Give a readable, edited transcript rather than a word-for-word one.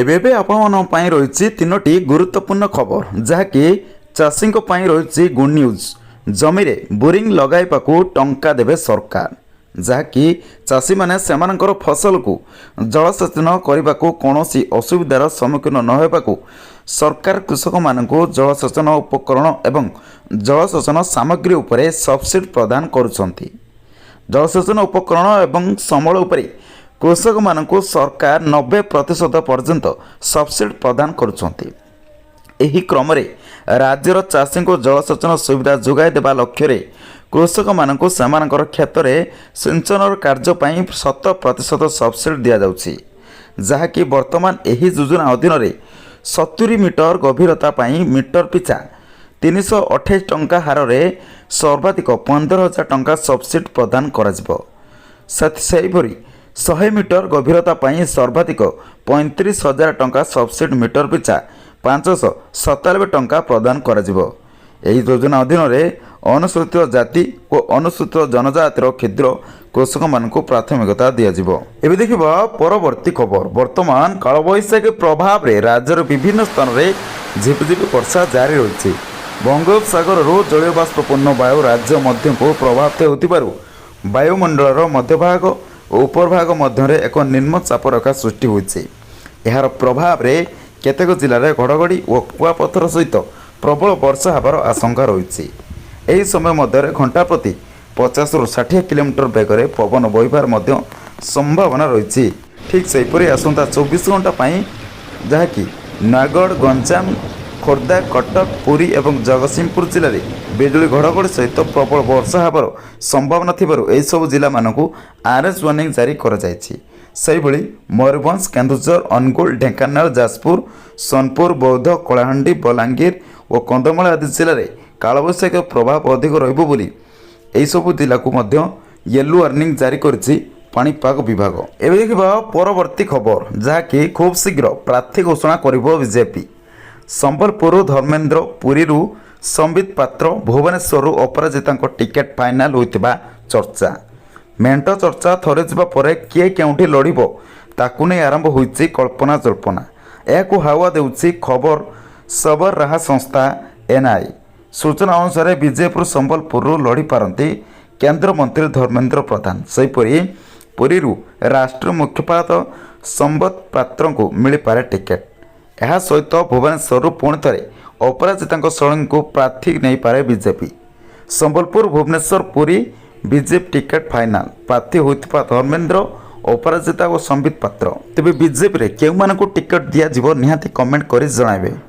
ଏବେ ଏବେ ଆପଣମାନଙ୍କ ପାଇଁ ରହିଛି ତିନୋଟି ଗୁରୁତ୍ୱପୂର୍ଣ୍ଣ ଖବର, ଯାହାକି ଚାଷୀଙ୍କ ପାଇଁ ରହିଛି ଗୁଡ୍ ନ୍ୟୁଜ୍। ଜମିରେ ବୋରିଂ ଲଗାଇବାକୁ ଟଙ୍କା ଦେବେ ସରକାର, ଯାହାକି ଚାଷୀମାନେ ସେମାନଙ୍କର ଫସଲକୁ ଜଳସେଚନ କରିବାକୁ କୌଣସି ଅସୁବିଧାର ସମ୍ମୁଖୀନ ନ ହେବାକୁ ସରକାର କୃଷକମାନଙ୍କୁ ଜଳସେଚନ ଉପକରଣ ଏବଂ ଜଳସେଚନ ସାମଗ୍ରୀ ଉପରେ ସବସିଡି ପ୍ରଦାନ କରୁଛନ୍ତି। ଜଳସେଚନ ଉପକରଣ ଏବଂ ସମ୍ବଳ ଉପରେ କୃଷକମାନଙ୍କୁ ସରକାର 90% ପର୍ଯ୍ୟନ୍ତ ସବସିଡି ପ୍ରଦାନ କରୁଛନ୍ତି। ଏହି କ୍ରମରେ ରାଜ୍ୟର ଚାଷୀଙ୍କୁ ଜଳସେଚନ ସୁବିଧା ଯୋଗାଇ ଦେବା ଲକ୍ଷ୍ୟରେ କୃଷକମାନଙ୍କୁ ସେମାନଙ୍କର କ୍ଷେତରେ ସିଞ୍ଚନର କାର୍ଯ୍ୟ ପାଇଁ 100% ସବସିଡି ଦିଆଯାଉଛି, ଯାହାକି ବର୍ତ୍ତମାନ ଏହି ଯୋଜନା ଅଧୀନରେ 70 ମିଟର ଗଭୀରତା ପାଇଁ ମିଟର ପିଛା 328 ଟଙ୍କା ହାରରେ ସର୍ବାଧିକ 15,000 ଟଙ୍କା ସବସିଡି ପ୍ରଦାନ କରାଯିବ। ସେହିପରି 100 ମିଟର ଗଭୀରତା ପାଇଁ ସର୍ବାଧିକ 35,000 ଟଙ୍କା ସବସିଡି ମିଟର ପିଛା 597 ଟଙ୍କା ପ୍ରଦାନ କରାଯିବ। ଏହି ଯୋଜନା ଅଧୀନରେ ଅନୁସୂଚିତ ଜାତି ଓ ଅନୁସୂଚିତ ଜନଜାତିର କ୍ଷୁଦ୍ର କୃଷକମାନଙ୍କୁ ପ୍ରାଥମିକତା ଦିଆଯିବ। ଏବେ ଦେଖିବା ପରବର୍ତ୍ତୀ ଖବର। ବର୍ତ୍ତମାନ କାଳବୈଶାଖୀ ପ୍ରଭାବରେ ରାଜ୍ୟର ବିଭିନ୍ନ ସ୍ଥାନରେ ଝିପିଝିପି ବର୍ଷା ଜାରି ରହିଛି। ବଙ୍ଗୋପସାଗରରୁ ଜଳୀୟବାଷ୍ପପୂର୍ଣ୍ଣ ବାୟୁ ରାଜ୍ୟ ମଧ୍ୟକୁ ପ୍ରବାହିତ ହେଉଥିବାରୁ ବାୟୁମଣ୍ଡଳର ମଧ୍ୟଭାଗ ଓ ଉପରଭାଗ ମଧ୍ୟରେ ଏକ ନିମ୍ନ ଚାପରେଖା ସୃଷ୍ଟି ହୋଇଛି। ଏହାର ପ୍ରଭାବରେ କେତେକ ଜିଲ୍ଲାରେ ଘଡ଼ଘଡ଼ି ଓ କୁଆପଥର ସହିତ ପ୍ରବଳ ବର୍ଷା ହେବାର ଆଶଙ୍କା ରହିଛି। ଏହି ସମୟ ମଧ୍ୟରେ ଘଣ୍ଟା ପ୍ରତି 50ରୁ 60 କିଲୋମିଟର ବେଗରେ ପବନ ବହିବାର ମଧ୍ୟ ସମ୍ଭାବନା ରହିଛି। ଠିକ୍ ସେହିପରି ଆସନ୍ତା 24 ଘଣ୍ଟା ପାଇଁ ଯାହାକି ନୟାଗଡ଼, ଗଞ୍ଜାମ, ଖୋର୍ଦ୍ଧା, କଟକ, ପୁରୀ ଏବଂ ଜଗତସିଂହପୁର ଜିଲ୍ଲାରେ ବିଜୁଳି ଘଡ଼ଘଡ଼ି ସହିତ ପ୍ରବଳ ବର୍ଷା ହେବାର ସମ୍ଭାବନା ଥିବାରୁ ଏହିସବୁ ଜିଲ୍ଲାମାନଙ୍କୁ ଅରେଞ୍ଜ ୱାର୍ଣ୍ଣିଂ ଜାରି କରାଯାଇଛି। ସେହିଭଳି ମୟୂରଭଞ୍ଜ, କେନ୍ଦୁଝର, ଅନୁଗୁଳ, ଢେଙ୍କାନାଳ, ଯାଜପୁର, ସୋନପୁର, ବୌଦ୍ଧ, କଳାହାଣ୍ଡି, ବଲାଙ୍ଗୀର ଓ କନ୍ଧମାଳ ଆଦି ଜିଲ୍ଲାରେ କାଳବୈଶାଖୀ ପ୍ରଭାବ ଅଧିକ ରହିବ ବୋଲି ଏହିସବୁ ଜିଲ୍ଲାକୁ ମଧ୍ୟ ୟେଲୋ ୱାର୍ଣ୍ଣିଂ ଜାରି କରିଛି ପାଣିପାଗ ବିଭାଗ। ଏବେ ଦେଖିବା ପରବର୍ତ୍ତୀ ଖବର, ଯାହାକି ଖୁବ୍ ଶୀଘ୍ର ପ୍ରାର୍ଥୀ ଘୋଷଣା କରିବ ବିଜେପି। ସମ୍ବଲପୁରରୁ ଧର୍ମେନ୍ଦ୍ର, ପୁରୀରୁ ସମ୍ବିତ ପାତ୍ର, ଭୁବନେଶ୍ୱରରୁ ଅପରାଜିତାଙ୍କ ଟିକେଟ୍ ଫାଇନାଲ ହୋଇଥିବା ଚର୍ଚ୍ଚା। ମେଣ୍ଟ ଚର୍ଚ୍ଚା ଥରିଯିବା ପରେ କିଏ କେଉଁଠି ଲଢ଼ିବ, ତାକୁ ନେଇ ଆରମ୍ଭ ହୋଇଛି କଳ୍ପନା ଜଳ୍ପନା। ଏହାକୁ ହାୱା ଦେଉଛି ଖବର ସରବରାହ ସଂସ୍ଥା ଏଏନ୍ଆଇ। ସୂଚନା ଅନୁସାରେ, ବିଜେପିରୁ ସମ୍ବଲପୁରରୁ ଲଢ଼ିପାରନ୍ତି କେନ୍ଦ୍ରମନ୍ତ୍ରୀ ଧର୍ମେନ୍ଦ୍ର ପ୍ରଧାନ। ସେହିପରି ପୁରୀରୁ ରାଷ୍ଟ୍ରୀୟ ମୁଖପାତ୍ର ସମ୍ବିତ ପାତ୍ରଙ୍କୁ ମିଳିପାରେ ଟିକେଟ୍। ଏହା ସହିତ ଭୁବନେଶ୍ୱରରୁ ପୁଣି ଥରେ ଅପରାଜିତାଙ୍କ ଷଡ଼ଙ୍ଗୀଙ୍କୁ ପ୍ରାର୍ଥୀ ନେଇପାରେ BJP. Sambalpur, Bhubaneswar, Puri BJP ticket final. ପ୍ରାର୍ଥୀ ହୋଇଥିବା ଧର୍ମେନ୍ଦ୍ର, ଅପରାଜିତା ଓ ସମ୍ବିତ ପାତ୍ର। ତେବେ ବିଜେପିରେ କେଉଁମାନଙ୍କୁ ଟିକେଟ୍ ଦିଆଯିବ, ନିହାତି କମେଣ୍ଟ କରି ଜଣାଇବେ।